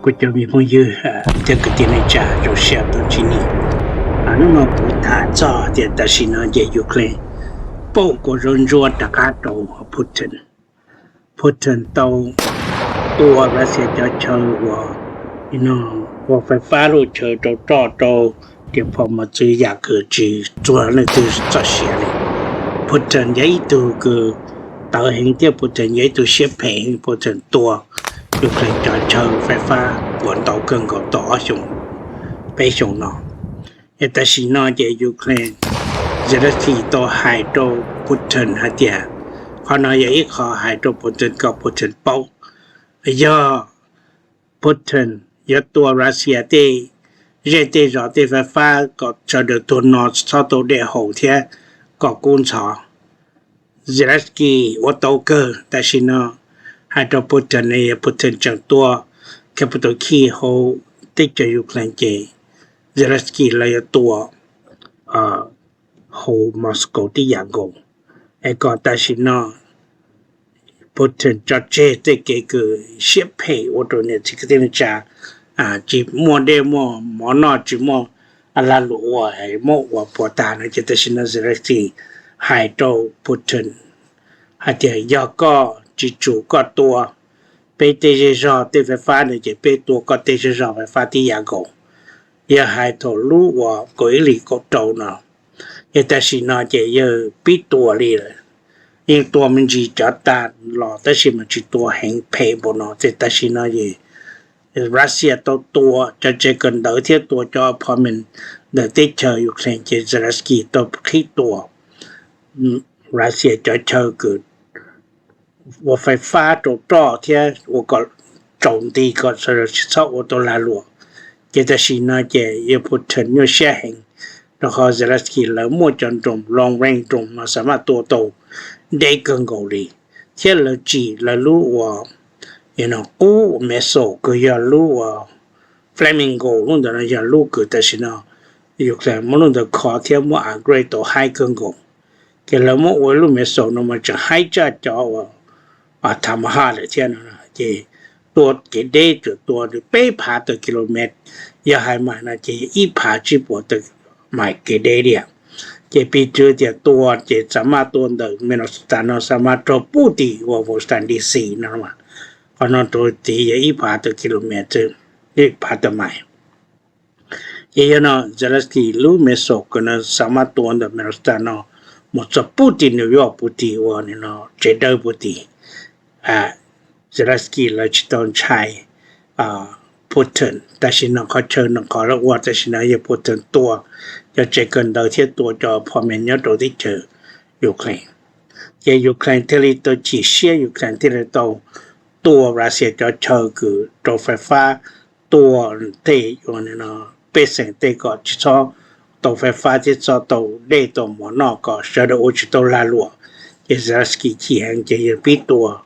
Kuv cov me phooj ywg thiab kwv tij neej tsa zoo siab tau ntsib nej. Hnub no kuv tham txog tias tam sim no ces Ukraine pauj kua zaub ntsuab rov qab rau Putin. Putin tau tua Russia cov chaw uas, ua fais fab lub chaw rau roj rau tias phom mos txwv yam kws tsis txuag leej twg txoj sia li. Putin yog ib tug kws tawv heev thiab Putin yog ib tug siab phem heev, Putin tua Ukraine cov chaw fais fab uas ntau kawg nkaus tau ob xyoos peb xyoos no. Es tam sim no ces Ukraine, Zelensky tau hais rau Putin hais tias, qhov no yog ib qho hais rau Putin kom Putin paub, yog Putin yuav tua Russia tej zej tej zos tej fais fab kom sawv daws tuag no txhob tau dej haus thiab kom kub ntxhov. Zelensky ua tau kawg, tam sim no hais rau Putin, Putin tseem tua capital key hauv teb chaws Ukraine ces Zelensky lawv yuav tua hauv Moscow tib yam nkaus. Es kom tam sim no Putin tso tseg tej kev kws siab phem ua rau niam txiv kwv tij neej tsa tsis muaj dej muaj mov noj, tsis muaj lag luam ua, muab ua puas tag no ces tam sim no Zelensky hais rau Putin hais tias yog koj tsis tsum koj tua peb tej zej zog tej fais fab no ces peb tua koj tej zej zog fais fab tib yam nkaus. Yog hais thaum lub uas kaum ib hlis kaum rau no, yog tam sim no ces yawg pib tua li lawm. Yeej tua me ntsis cov tag los tab sis mas tsis tua heev phem npaum no ces tam sim no es Russia tau tua cov tsev kawm ntawv thiab tua cov apartment ntawm teb chaws Ukraine ces Zelensky tau qhib tua Russia cov chaw kws ua fais fab rau roj thiab ua kom tsaus nti kom sawv daws tsis txhob ua tau lag luam. Ces tam sim no ces yawg Putin nyuaj siab heev, rau qhov Zelensky lawv muaj cov drone, long range drone no xa maj tua tau deb kawg nkaus li, thiab lawv tsim lawv lub uas qub missile kws yog lub uas Flamingo, lub ntawd no yog lub kws tam sim no Ukraine muab lub ntawd kho thiab muab upgrade tau haib kawg nkaus. Ces lawv muab ua lub missile no mas tseem haib tshaj cov uas Tomahawk lawm thiab no, ces tua kev deb tsuas tua peb phav tawm kilomev, yog HIMARS no ces ib phav tsib puas tawm mais kev deb tiag. Ces piv txwv tias tua ces xa maj tua ntawm Minnesota no xa maj rau pub tim uas Washington D C no, qhov no rau tid yog ib phav tawm kilomev, ib phav tawm mais. Ces yog no Zelensky lub missile kws no xa maj tua ntawm Minnesota no mus txog pub tim New York pub tim uas tsev dawb pub tim Zelensky lawv tsis tau ntshai Putin. Tam sim no qhov chaw no qhov lawv ua tam sim no yog Putin tua cov tsev kawm ntawv thiab tua cov apartment nyob rau teb chaws Ukraine. Ces Ukraine thiaj li tau chim siab, Ukraine thiaj li tau tua Russia cov chaw kws rau fais fab, tua tej pej xeem tej kom tsis txhob tau fais fab thiab txhob tau dej tau mov noj kom sawv daws ua tsis tau lag luam. Ces Zelensky chim heev ces yawg pib tua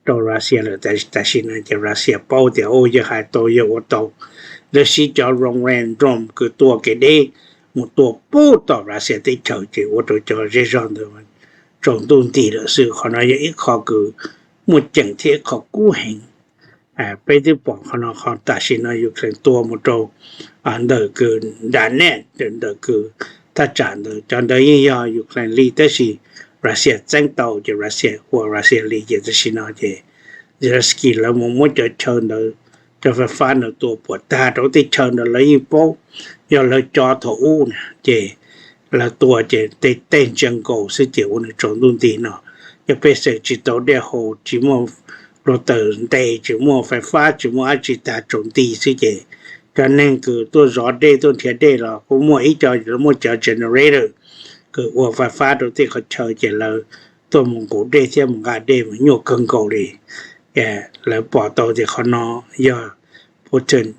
rau Russia lawm. Tam sim no ces Russia paub tias, o, yawg hais tau, yawg ua tau. Lawv siv cov long range drone kws tua kev deb mus tua pub tom Russia teb chaws ces ua rau cov zej zog ntawd tsaus ntuj nti lawm xwb. Qhov no yog ib qho kws muaj ceem thiab ib qho kub heev. Peb twb pom qhov no, qhov tam sim no Ukraine tua mus rau ntawm kws Donetsk, ntawm kws thaj tsam ntawd, cov ntawd yeej yog Ukraine li tab sis Russia txeeb tau ces Russia ua Russia li. Ces tam sim no ces Zelensky lawv mus muab cov chaw ntawd, cov fais fab ntawd tua puas tag rau tej chaw ntawd lawv yeej paub, yog lawv cov thaum ub na ces lawv tua ces tej tej ntsia nkaus xwb ces ua nws tsaus ntuj nti no. Yog pej xeem tsis tau dej haus, tsis muaj luag taws ntes, tsis muaj fais fab, tsis muaj dab tsi, tag tsaus nti xwb ces cov neeg kws tuaj zov dej tuaj nrhiav dej los kuj muaj ib co, muaj cov generator kws ua fais fab rau tej qhov chaw ces lawv tuaj mus nqus dej thiab mus nqa dej mas nyuaj kawg nkaus li. Lawv pom tau tias qhov no yog Putin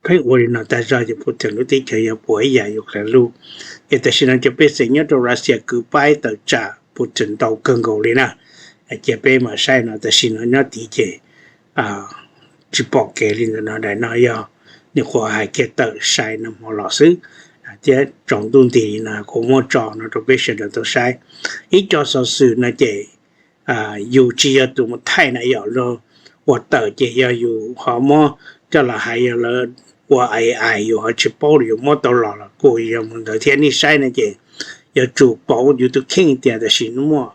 pheej ua li no tag zog ces Putin lub teb chaws yog puas ib yam Ukraine lub. Ces tam sim no cov pej xeem nyob rau Russia kwv paib tawm tsam Putin ntau kawg nkaus li na. Cia peb mam saib no, tam sim no nyob tid ces tsis pom kev li ntawm no. Daim no yog nyuam qhuav hais kiag tawm sai nag hmo los xwb, thiab tsaus ntuj nti li no kuv muab tso no rau peb sawv daws tau saib. Ib co xov xwm no ces yus tsis yog tus mus thaij na, yog luag ua tawm ces yog yus ho muab coj los hais yog lawv ua A I, yus ho tsis paub, yus muab tau los los kuj yog mus ntawd thiab. Nej saib no ces yuav tsum pauv yus tus kheej tias tam sim no muaj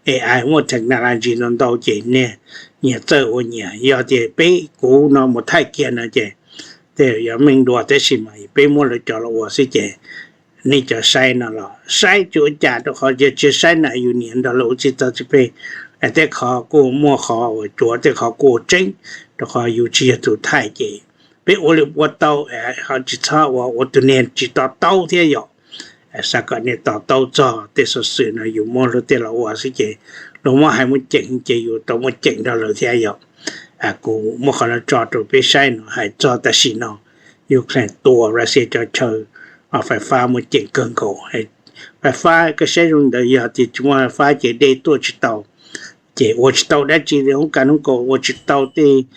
A I, muaj technology no ntau ces nej nyias txawj ua nyias. Yog tias peb kuv no mus thaij kiag no ces tej yog meej dua, tab sis mas peb muab lawv cov los ua xwb ces nej cov saib no los saib tsis ua cas, rau qhov yog tsis saib no yus niaj nrog lawv ua tsis tau tsis phem. Tej qhov kuj muaj qhov uas cuav, tej qhov kuj ua tseeb, rau qhov yus tsis yog tus thaij ces peb ua li ua tau, ho tsis txhob ua ua tus neeg tsis to taub thiab yom. Xav kom nej to taub txog tej xov xwm no yus muab luag tej los ua xwb ces luag muab hais muaj ceem ces yus tau muaj ceem nrog lawv thiab yom. Kuv muab qhov no tso rau peb saib no hais txog tam sim no Ukraine tua Russia cov chaw, fais fab muaj ceem kawg nkaus. Fais fab koj saib zoo ntawd yog tias tsis muaj fais fab ces dej tuaj tsis tau, ces ua tsis tau dab tsi li, hoob kas hoob kaus ua tsis tau, tej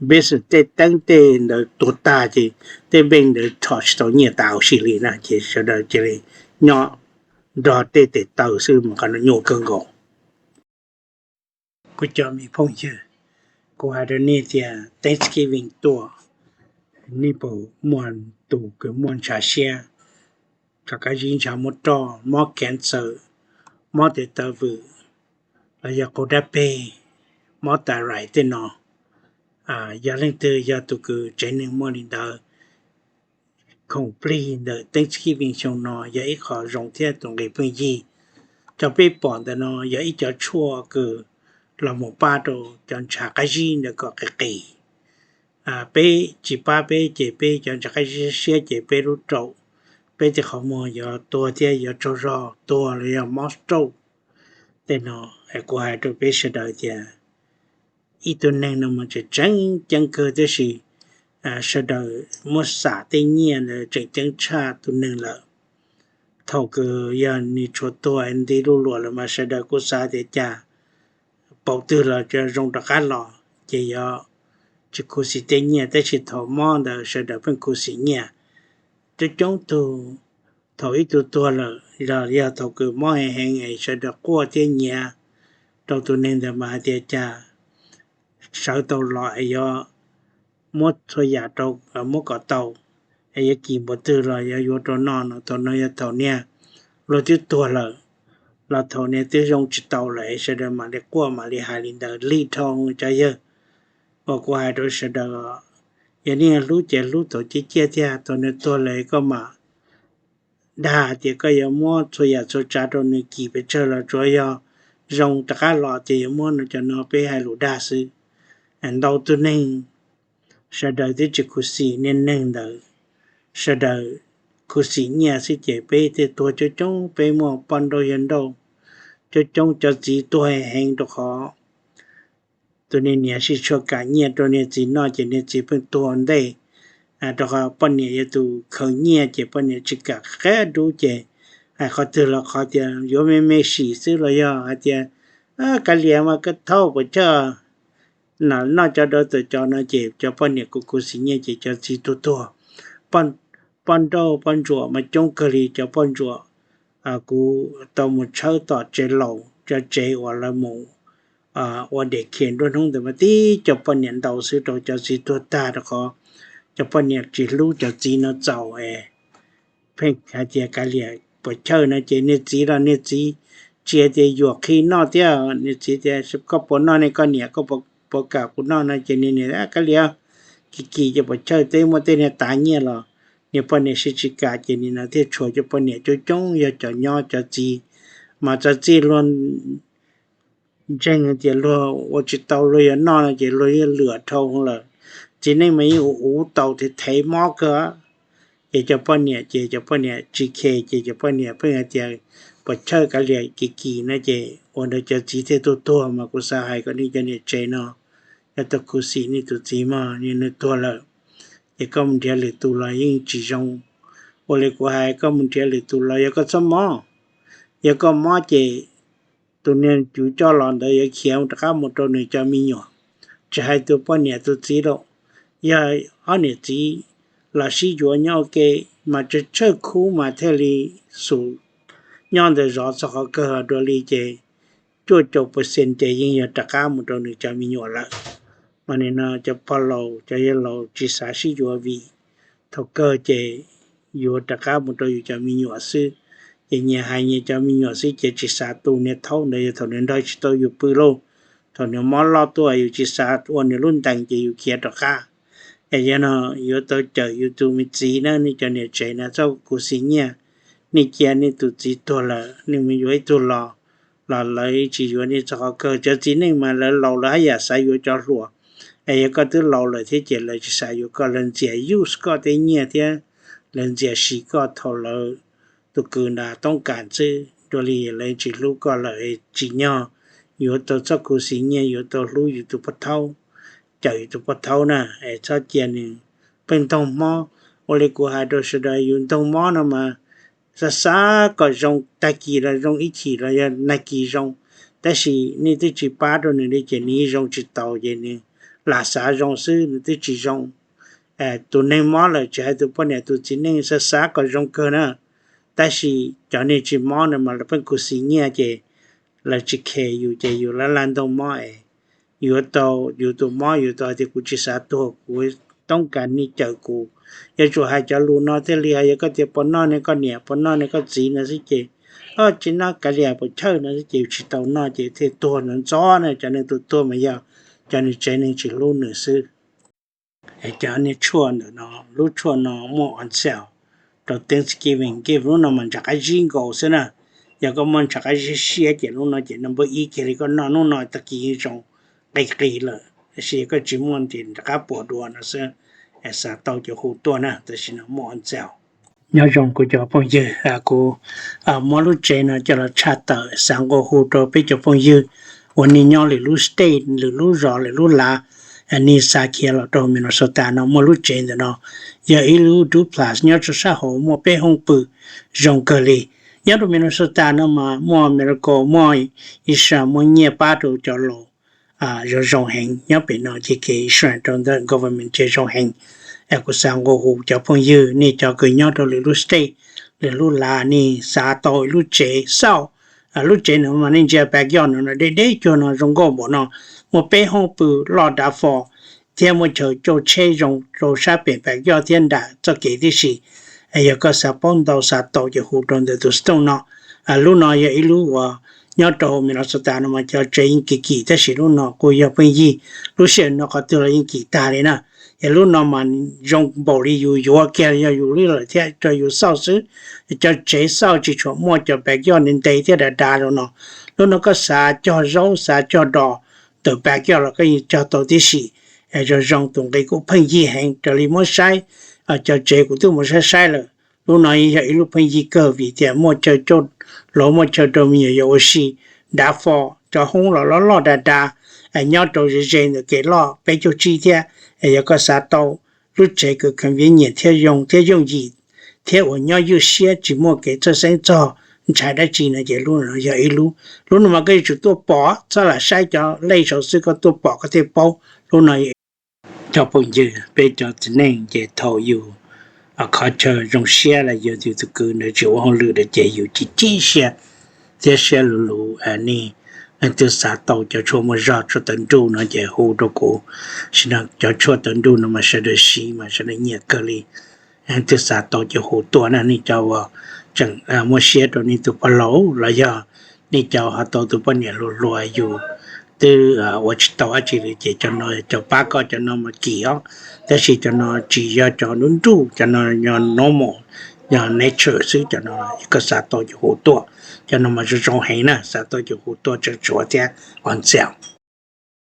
business tej teeb tej ntawd tuag tag ces tej bank ntawd rho tsis tau nyiaj tas huv si li na ces sawv daws cia li nyob nrog tej tes taw xwb mas qhov no nyuaj kawg nkaus. Kuv cov me phooj ywg, kuv hais rau nej tias Thanksgiving tuaj, nej puas muaj tus kws muaj ntshav siab, ntshav qab zib, ntshav muab roj, mob cancer, mob tes taw vwm, los yog qaug dab peg, mob tas rais tej no? Yog leej twg yog tus kws tsev neeg muaj li ntawd, khoom plig ntawm Thanksgiving xyoo no yog ib qho zoo thiab tus nqi pheej yig. Cov peb pom ntawm no yog ib cov tshuaj kws los mus pab rau cov ntshav qab zib ntawd kom qis qis. Peb tsis pab peb ces peb cov ntshav qab zib siab ces peb lub raum, peb tej qhov muag yuav tuag thiab yuav tsaug zog tuag los yog mob stroke. Tej no kuv hais rau peb sawv daws tias ib tug neeg no mas tseem tseem ceeb kawg, tab sis sawv daws muab xam tej nyiaj ntawd tseem ceeb tshaj tus neeg lawm. Thaum kws yog nws tshuav tuag nti luj luam lawm mas sawv daws kuj xav tias cas paum twg los zoo rov qab los ces yuav tsis khuv xim tej nyiaj, tab sis thaum mob ntawd sawv daws pheej khuv xim nyiaj. Coob coob tug thaum ib tug tuag lawm los yog thaum kws mob heev heev es sawv daws quaj thiab nyiav rau tus neeg ntawd mas hais tias cas sawv tau los es yuav muab txhua yam rau, muab kom tau, es yuav kis npaum twg los yuav yuav rau noj no. Thaum no yog thaum niag luag twb tuag lawm, los thaum niag twb zoo tsis tau lawm es sawv daws mam li quaj mam li hais li ntawd li dhau cov yawg. Uas kuv hais rau sawv daws, yog nej hlub ces hlub thaum ciaj ciaj thiab, thaum nws tuag lawm koj mam dag tias koj yuav muab txhua yam txhua tsav rau nws kis pes tsawg los tsuav yog zoo rov qab los ces yuav muab no. Cov no peb hais lus dag xwb. Ntau tug neeg sawv daws twb tsis khuv xim niag neeg ntawd, sawv daws khuv xim nyiaj xwb ces peb tej tuag coob coob, peb muaj poj nrauj yawg nrauj coob coob, cov txiv tuag heev rau qhov tus niag niam sib tshuaj kam nyiaj rau niag txiv noj ces niag txiv pheej tuag ntej, rau qhov poj niam yog tus khaws nyiaj ces poj niam tsis kam qab dub ces hais qhov twg los qhov tias yuav me me sim xwb los yog hais tias kav liam mas koj thaub puas chawj, noj cov dawb tawm cov no ces cov poj niam kuj khuv xim nyiaj ces cov txiv tuag tuag. Poj nrauj poj ntsuam mas coob kawg li, cov poj ntsuam kuv tau mus tshawb tom tsev laus, cov tsev uas lawv mus ua daycare nruab hnub ntawd mas tib cov poj niam ntau xwb rau cov txiv tuag tag rau qhov cov poj niam tsis hlub cov txiv no txaus es pheej hais tias kav liam puas chawj no ces niag txiv los niag txiv tsis hais tias yuam qhi noj thiab, niag txiv tias koj puas noj ne koj niam, koj puas kam kuv noj no ces niag niam kav liam, kis kis ces puas chawj, teb muaj tej niag tav nyiaj los niag poj niam sib tsis kam ces nim no thiaj tshuav cov poj niam coob coob yog cov nyob cov txiv. Mas cov txiv luag ntseeg tias luag ua tsis tau luag yuav noj no ces luag yeej lwam dhau lawm. Txiv neej mas yeej ua uv tau thev thev mob kawg, ces cov poj niam ces cov poj niam tsis khe ces cov poj niam pheej hais tias puas chawj kav liam kis kis no ces ua ntawd cov txiv thiaj tuag tuag. Mas kuv xav hais kom nej cov niam tsev no yog tau khuv xim nej tus txiv mog, nws tuag lawm ces koj mus nrhiav lwm tus los yeej tsis zoo. Ua li kuv hais, koj mus nrhiav lwm tus los yog koj txhob mob, yog koj mob ces tus niag cuv coj los ntawd yuav khiav rov qab mus rau nws cov me nyuam, tsis hais tus poj niam tus txiv lawm. Yog ob niam txiv los sib yuav nyob ua ke mas tsawg tsawg khub mas thiaj li xus nyob ntawd zov txog qhov kawg dua li ces cuaj caum percent ces yeej yog rov qab mus rau nws cov me nyuam lawm. Mas nim no cov pog laus cov yawg laus tsis xav sib yuav vim thaum kawg ces yuav rov qab mus rau yus cov me nyuam xwb. Ces nyias hais nyias cov me nyuam xwb ces tsis xav tu niag thaub ntawd, yog thaum nws nrog tsis tau yus pw lauj, thaum nws mob loj tuaj yus tsis xav ua nws lub ntees ces yus khiav rov qab. Es yog no yuav tau cawm yus tus me txiv na, nej cov niam tsev na txhob khuv xim nyiaj. Nej cia nej tus txiv tuag lawm nej mus yuav ib tug los, los lawv tsis yuav nej txog qhov kawg. Cov txiv neej mas lawv laus lawv haj yam xav yuav cov hluas, es yog koj twb laus lawm thiab ces lawv tsis xav yuav koj, lawv ntxias use koj tej nyiaj thiab lawv ntxias siv koj thaum lawv tus kwv nrad toob kas xwb. Dua li lawv tsis hlub koj lawm, tsim nyog yuav tau txhob khuv xim nyiaj, yuav tau hlub yus tus poj thaub, cawm yus tus poj thaub na, es txhob cia nws pheej ntoog mob. Ua li kuv hais rau sawv daws, yus ntoog mob no mas xav xav kom zoo, tag kis los zoo, ib chim los yog nag kis zoo, tab sis nej twb tsis pab rau nws li ces nws yeej zoo tsis taus ces nws lam xav zoo xwb, nws twb tsis zoo. Tus neeg mob lawm tsis hais tus poj niam tus txiv neej xav xav kom zoo kawg na, tab sis cov neeg tsis mob no mas lawv pheej khuv xim nyiaj ces lawv tsis khes yus ces yus laj laj ntoog mob es yuav tau yus tus mob, yus tau hais tias kuv tsis xav tuag, kuv toob kas nej cawm kuv. Yuav tsum hais cov lus no thiaj li hais, yog koj tias puas noj ne koj niam, puas noj ne koj txiv no xwb ces, o tsis noj, kav liam, puas chawj no xwb ces yus tsis tau noj ces thiaj tuag ntxov ntxov na. Cov neeg tuag tuag mas yog cov neeg tsev neeg tsis hlub nws xwb. Cov niag tshuaj ntawm no, lub tshuaj no muaj on sale rau Thanksgiving gift, lub no mas ntshav qab zib nkaus xwb na. Yog koj muaj ntshav qab zib siab ces lub no ces number ib kiag li koj noj, lub no tag kis yeej zoo qis qis lawm, tab sis yog koj tsis muaj ces rov qab puas dua no xwb. Xav tau ces hu tuaj na, tam sim no muaj on sale. Nyob zoo kuv cov phooj ywg, kuv muab lub tsev no coj los tshaj tawm, xav nqua hu rau peb cov phooj ywg uas nej nyob lwm lub state, lwm lub zos, lwm lub lav, nej xa khiav los rau Minnesota no muaj lub tsev ntawm no. Yog ib lub duplex nyob rau sab hauv, muaj peb hoob pw zoo kawg li. Nyob rau Minnesota no mas muaj medical, muaj insurance, muaj nyiaj pab rau cov laus zoo zoo heev. Nyob pem no ces kev insurance rau ntawm government ces zoo heev. Kuv xav nqua hu cov phooj ywg, nej cov kws nyob rau lwm lub state, lwm lub lav, nej xav tau ib lub tsev xauj, lub tsev no mas nej ntsia backyard no deb deb cuag no zoo nkauj npaum no, muaj peb hoob pw loj dav fo, thiab muaj chaw coj tsheb zoo rau sab pem backyard thiab nram txoj kev tib si. Yog koj xav paub ntau xav tau ces hu rau ntawm tus Stone no. Lub no yog ib lub uas nyob rau Minnesota no mas cov tsev yeej kim kim, tab sis lub no kuj yog pheej yig, lub sij hawm no qhov twg los yeej kim tag li na. Yog lub no mas zoo npaum li yus yuav kiag yog yus li lawm thiab rau yus xauj xwb. Cov tsev xauj tsis tshua muaj cov backyard ntev ntev thiab dav dav zoo no. Lub no koj xav cog zaub xav cog dos ntawm backyard los koj yeej cog tau tib si. Zoo zoo, tus nqi kuj pheej yig heev raws li muab saib. Cov tsev kuv twb mus saib saib lawm, lub no yog ib lub pheej yig kawg vim tias muaj chaw coj laus, muaj chaw rau me nyuam yaus ua si, dav fo, cov hoob los loj loj dav dav, nyob rau ze ze ntawm kev loj peb caug tsib thiab. Yog koj xav tau lub tsev kws convenient thiab zoo thiab yooj yim thiab uas nyob ywj siab tsis muaj kev txhawj xeeb txog ntshai dab tsi no ces lub no yog ib lub. Lub no mas koj yuav tsum tuaj pom, txhob lam saib cov lej saud xwb, koj tuaj pom koj thiaj paub. Lub no cov phooj ywg, peb cov txiv neej ces thaum yus qhov chaw zoo siab los yog yus tus kwv ntawd tsis ua hauj lwm lawm ces yus ci ci siab thiab siab luv luv. Nej leej twg xav tau cov tshuaj muaj zog, tshuaj tawv nruj no ces hu rau kuv. Sim no cov tshuaj tawv nruj no mas sawv daws siv mas sawv daws nyiam kawg li. Leej twg xav tau ces hu tuaj na. Nej cov uas tseem muaj siab rau nej tus pog laus los yog nej cov ho tau tus poj niam hluas hluas yus twb ua tsis tau dab tsi li ces cov no cov pab koj, cov no mas kim os. Tab sis cov no tsis yog cov nruj nruj, cov no yog normal, yog nature xwb. Cov no koj xav tau ces hu tuaj. Cov no mas zoo zoo heev na, xav tau ces hu tuaj, tseem tshuav thiab on sale.